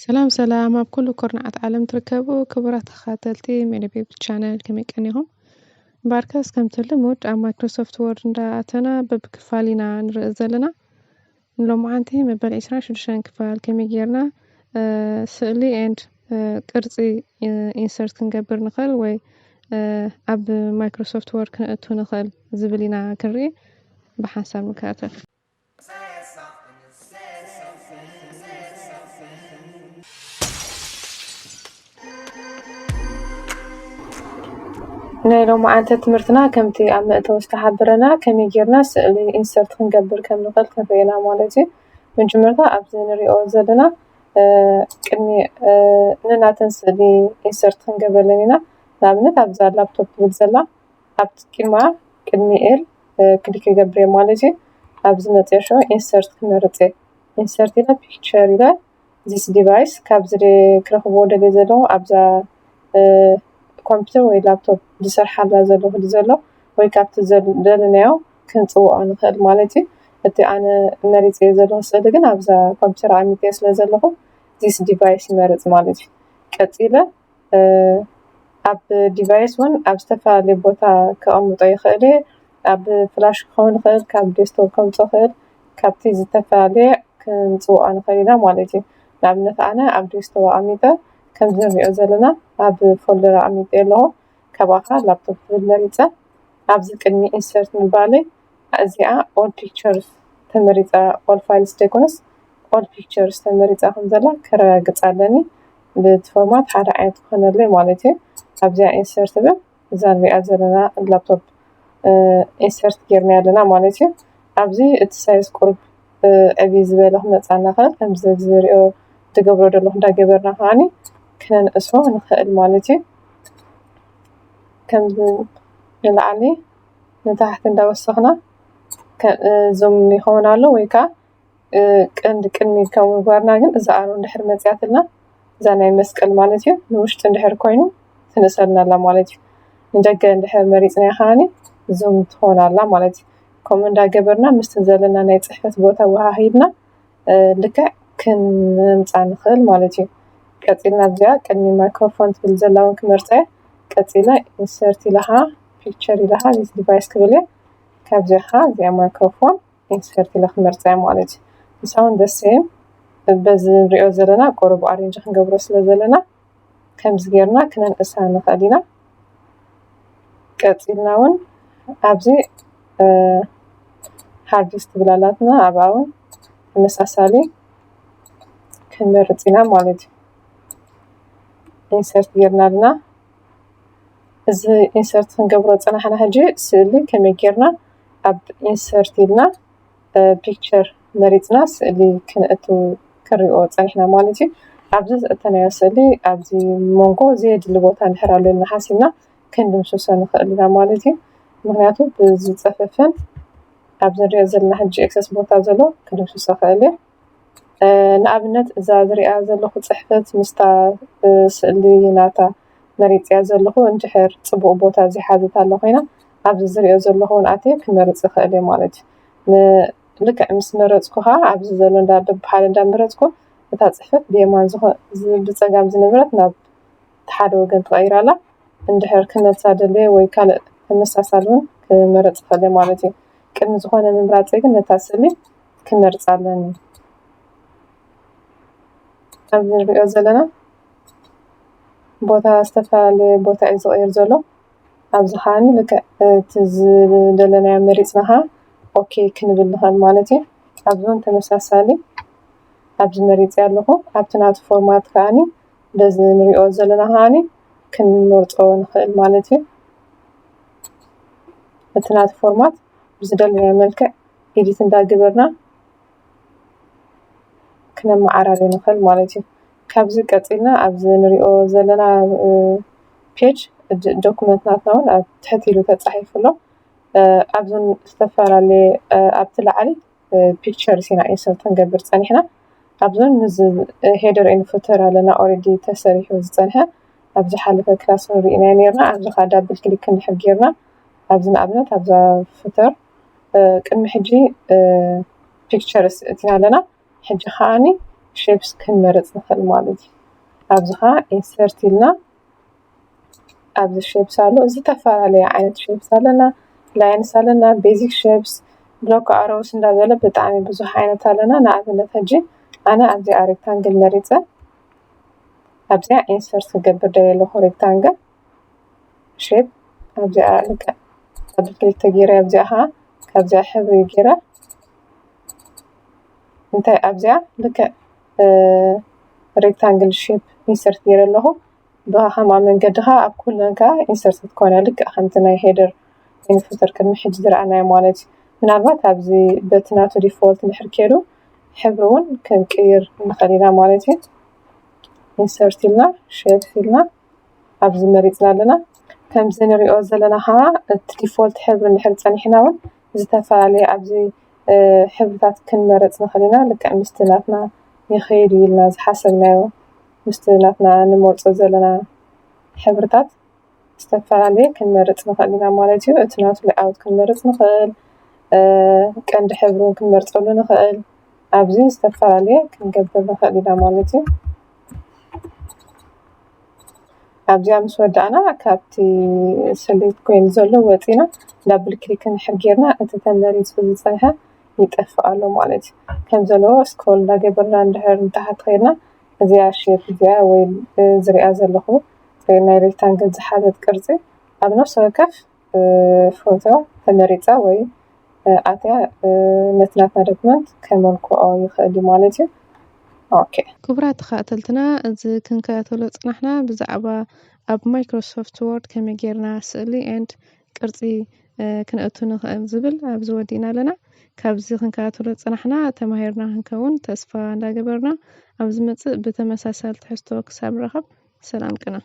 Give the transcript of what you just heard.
ሰላም ሰላም፣ ኣብ ኩሉ ኩርናዓት ዓለም ትርከቡ ክቡራት ተኸታተልቲ ሜዲ ቤቢ ቻነል፣ ከመይ ቀኒኹም? እምበኣርከስ ከምቲ ልሙድ ኣብ ማይክሮሶፍት ወርድ እንዳኣተና በብክፋል ኢና ንርኢ ዘለና። ንሎማዓንቲ መበል ዕስራን ሽዱሽተን ክፋል ከመይ ጌርና ስእሊ ኤንድ ቅርፂ ኢንሰርት ክንገብር ንኽእል ወይ ኣብ ማይክሮሶፍት ወርድ ክነእቱ ንኽእል ዝብል ኢና ክንርኢ። ብሓንሳብ ንከታተል። ናይ ሎማዓንቲ ትምህርትና ከምቲ ኣብ መእተዊ ዝተሓበረና ከመይ ጌርና ስእሊ ኢንሰርት ክንገብር ከም ንኽእል ክንርኢ ኢና ማለት እዩ። መጀመርታ ኣብዚ ንሪኦ ዘለና ቅድሚ ነናተን ስእሊ ኢንሰርት ክንገብረለን ኢና። ንኣብነት ኣብዛ ላፕቶፕ ትብል ዘላ ኣብቲ ቅድማ ቅድሚ ኤል ክሊክ ይገብር እየ ማለት እዩ። ኣብዚ መፅየ ሽዑ ኢንሰርት ክመርፅ እየ። ኢንሰርት ኢለ ፒክቸር ኢለ ዚስ ዲቫይስ ካብ ዝደ ክረኽቦ ደልየ ዘለኹ ኣብዛ ኮምፒውተር ወይ ላፕቶፕ ዝሰርሓላ ዘለኹ ድዩ ዘሎ ወይ ካብቲ ዘል- ደለናዮ ክንፅውዖ ንኽእል ማለት እዩ። እቲ ኣነ መሪፀ ዘለኹ ስእሊ ግን ኣብዛ ኮምፒውተር ኣሚተ ስለ ዘለኹ ዚስ ዲቫይስ ይመርፅ ማለት እዩ። ቀፂለ ኣብ ዲቫይስ እውን ኣብ ዝተፈላለየ ቦታ ከቐምጦ ይኽእል እየ። ኣብ ፍላሽ ክኸውን ይኽእል፣ ካብ ዴስክቶፕ ከምፅኦ ይኽእል፣ ካብቲ ዝተፈላለየ ክንፅውዖ ንኽእል ኢና ማለት እዩ። ንኣብነት ኣነ ኣብ ዴስክቶፕ ኣቐሚጠ ከምዚ ንሪኦ ዘለና ኣብ ፎልደር ኣቐሚጠ ኣለኹ። ካብኣ ከዓ ላፕቶፕ ትብል መሪፀ ኣብዚ ቅድሚ ኢንሰርት ምባለይ እዚኣ ኦል ፒክቸርስ ተመሪፃ ኦል ፋይልስ ዘይኮነስ ኦል ፒክቸርስ ተመሪፃ ከም ዘላ ከረጋግፅ ኣለኒ። ብቲ ፎርማት ሓደ ዓይነት ክኾነለይ ማለት እዩ። ኣብዚኣ ኢንሰርት ብል እዛ ንሪኣ ዘለና ላፕቶፕ ኢንሰርት ጌርና ኣለና ማለት እዩ። ኣብዚ እቲ ሳይዝ ቁሩብ ዕብይ ዝበለ ክመፃና ክእል ከምዚ ዝሪኦ ዝገብሮ ዘለኹ እንዳገበርና ከዓኒ ክነንእሶ ንኽእል ማለት እዩ። ከምዚ ንላዕሊ ንታሕቲ እንዳወሰኽና ዙም ይኸውን ኣሎ ወይ ከዓ ቀንዲ ቅድሚ ካብ ምግባርና ግን እዛ ኣሮ እንድሕር መፅያትልና እዛ ናይ መስቀል ማለት እዩ ንውሽጢ እንድሕር ኮይኑ ትንእሰልና ኣላ ማለት እዩ። ንደገ እንድሕር መሪፅናዮ ከዓኒ ዙም ትኾን ኣላ ማለት እዩ። ከምኡ እንዳገበርና ምስቲ ዘለና ናይ ፅሕፈት ቦታ ወሃሂድና ልክዕ ክንምፃ ንኽእል ማለት እዩ። ቀፂልና ኣብዚኣ ቅድሚ ማይክሮፎን ትብል ዘላ እውን ክመርፃ እየ። ቀፂለ ኢንሰርት ኢለ ከዓ ፒክቸር ኢለ ከዓ ዚስ ዲቫይስ ክብል እየ። ካብዚኣ ከዓ እዚኣ ማይክሮፎን ኢንሰርት ኢለ ክመርፃ እየ ማለት እዩ። ንሳ እውን ደሴም በዚ ንሪኦ ዘለና ቁሩብ ኣሬንጅ ክንገብሮ ስለ ዘለና ከምዚ ጌርና ክነንእሳ ንኽእል ኢና። ቀፂልና እውን ኣብዚ ሃርዲስክ ትብል ኣላትና ኣብኣ እውን ተመሳሳሊ ክንመርፅ ኢና ማለት እዩ። ኢንሰርት ጌርና ኣለና። እዚ ኢንሰርት ክንገብሮ ዝፀናሕና ሕጂ ስእሊ ከመይ ጌርና ኣብ ኢንሰርት ኢልና ፒክቸር መሪፅና ስእሊ ክንእቱ ክንሪኦ ፀኒሕና ማለት እዩ። ኣብዚ ዘእተናዮ ስእሊ ኣብዚ መንጎ ዘየድሊ ቦታ እንድሕር ኣሎ ኢልና ሓሲብና ክንድምስሶ ንኽእል ኢና ማለት እዩ። ምክንያቱ ብዝፀፈፈን ኣብዚ ንሪኦ ዘለና ሕጂ ኤክሰስ ቦታ ዘሎ ክድምስሶ ክእል እየ። ንኣብነት እዛ ዝሪኣ ዘለኹ ፅሕፈት ምስታ ስእሊ ናታ መሪፅያ ዘለኹ እንድሕር ፅቡቕ ቦታ ዝሓዘት ኣላ ኮይና ኣብዚ ዝሪኦ ዘለኹ እውን ኣትየ ክመርፅ ይኽእል እየ ማለት እዩ። ልክዕ ምስ መረፅኩ ከዓ ኣብዚ ዘሎ እንዳ በብሓደ እንዳመረፅኩ እታ ፅሕፈት ብየማን ዝኾ- ዝ- ብፀጋም ዝነበረት ናብ ሓደ ወገን ትቐይራላ። እንድሕር ክመልሳ ደልየ ወይ ካልእ ተመሳሳሊ እውን ክመረፅ ይኽእል እየ ማለት እዩ። ቅድሚ ዝኾነ ምምራፀይ ግን ነታ ስእሊ ክመርፃ ኣለኒ። ኣብዚ ንሪኦ ዘለና ቦታ ዝተፈላለየ ቦታ እዩ ዝቕይር ዘሎ። ኣብዚ ከዓኒ ልክዕ እቲ ዝደለናዮ መሪፅና ከዓ ኦኬ ክንብል ንኽእል ማለት እዩ። ኣብዚ እውን ተመሳሳሊ ኣብዚ መሪፀ ኣለኹ። ኣብቲ ናቱ ፎርማት ከዓኒ በዚ ንሪኦ ዘለና ከዓኒ ክንመርፆ ንኽእል ማለት እዩ። እቲ ናቱ ፎርማት ብዝደለናዮ መልክዕ ኤዲት እንዳገበርና ክነመዓራርዮ ንኽእል ማለት እዩ። ካብዚ ቀፂልና ኣብዚ ንሪኦ ዘለና ፔጅ ዶኩመንት ናትና እውን ኣብ ትሕት ኢሉ ተፃሒፉ ኣሎ። ኣብዞን ዝተፈላለየ ኣብቲ ላዕሊ ፒክቸርስ ኢና ኢንሰርት ክንገብር ፀኒሕና። ኣብዞን ምስ ሄደር ኤንድ ፉተር ኣለና ኦረዲ ተሰሪሑ ዝፀንሐ ኣብ ዝሓለፈ ክላስ ንሪኢና ነርና። ኣብዚ ከዓ ዳብል ክሊክ እንድሕር ጌርና ኣብዚ ንኣብነት ኣብዛ ፍተር ቅድሚ ሕጂ ፒክቸርስ እቲና ኣለና። ሕጂ ከዓኒ ሼፕስ ክንመርፅ ንኽእል ማለት እዩ። ኣብዚ ከዓ ኢንሰርት ኢልና ኣብዚ ሼፕስ ኣሎ። ዝተፈላለየ ዓይነት ሼፕስ ኣለና፣ ላይንስ ኣለና፣ ቤዚክ ሼፕስ፣ ብሎክ ኣሮውስ እንዳበለ ብጣዕሚ ብዙሕ ዓይነት ኣለና። ንኣብነት ሕጂ ኣነ ኣብዚኣ ሬክታንግል መሪፀ ኣብዚኣ ኢንሰርት ክገብር ደልየ ኣለኹ። ሬክታንግል ሼፕ ኣብዚኣ ልክዕ ዳብል ክሊክ ተገይረ ኣብዚኣ ከዓ ካብዚኣ ሕብሪ ገይረ እንታይ ኣብዚኣ ልክዕ ሬክታንግል ሼፕ ኢንሰርት ገይረ ኣለኹ። ብኸማ መንገዲ ከዓ ኣብ ኩለን ከዓ ኢንሰርት ክትኮነ ልክዕ ከምቲ ናይ ሄደር ፉተር ቅድሚ ሕጂ ዝረኣናዮ ማለት እዩ። ምናልባት ኣብዚ በቲ ናቱ ዲፎልት እንድሕር ከይዱ ሕብሪ እውን ክንቅይር ንኽእል ኢና ማለት እዩ። ኢንሰርት ኢልና ሼፕ ኢልና ኣብዚ መሪፅና ኣለና። ከምዚ ንሪኦ ዘለና ከዓ እቲ ዲፎልት ሕብሪ እንድሕር ፀኒሕና እውን ዝተፈላለየ ኣብዚ ሕብርታት ክንመርፅ ንኽእል ኢና። ልክዕ ምስቲ ናትና ይኸይድ እዩ ኢልና ዝሓሰብናዮ ምስቲ ናትና ንመርፆ ዘለና ሕብርታት ዝተፈላለየ ክንመርፅ ንኽእል ኢና ማለት እዩ። እቲ ናቱ ሌኣውት ክንመርፅ ንኽእል፣ ቀንዲ ሕብሪ እውን ክንመርፀሉ ንኽእል። ኣብዚ ዝተፈላለየ ክንገብር ንኽእል ኢና ማለት እዩ። ኣብዚኣ ምስ ወዳእና ካብቲ ሰሌክት ኮይኑ ዘሎ ወፂና ዳብል ክሊክ እንድሕር ጌርና እቲ ተመሪፁ ዝፀንሐ ይጠፍእ ኣሎ ማለት እዩ። ከም ዘለዎ ስክሮል እንዳገበርና እንድሕር ንታሕቲ ከይድና እዚኣ ሼፕ እዚኣ ወይ ዝሪኣ ዘለኹ ናይ ሬክታንግል ዝሓዘት ቅርፂ ኣብ ነፍሲ ወከፍ ፎቶ ተመሪፃ ወይ ኣትያ ነቲ ናትና ዶክመንት ከመልክዖ ይኽእል እዩ ማለት እዩ። ኦኬ። ክቡራት ተኸታተልትና፣ እዚ ክንከታተሎ ዝጸናሕና ብዛዕባ ኣብ ማይክሮሶፍት ወርድ ከመይ ጌርና ስእሊ ኤንድ ቅርጺ እ፣ ክነእቱ ንኽእል ዝብል ኣብዚ ወዲእና ኣለና። ካብዚ ክንከታተሎ ዝጸናሕና ተማሂርና ክንከውን ተስፋ እንዳገበርና፣ ኣብ ዝመጽእ ብተመሳሳሊ ትሕዝቶ ክሳብ ንራኸብ ሰላም ቅነ።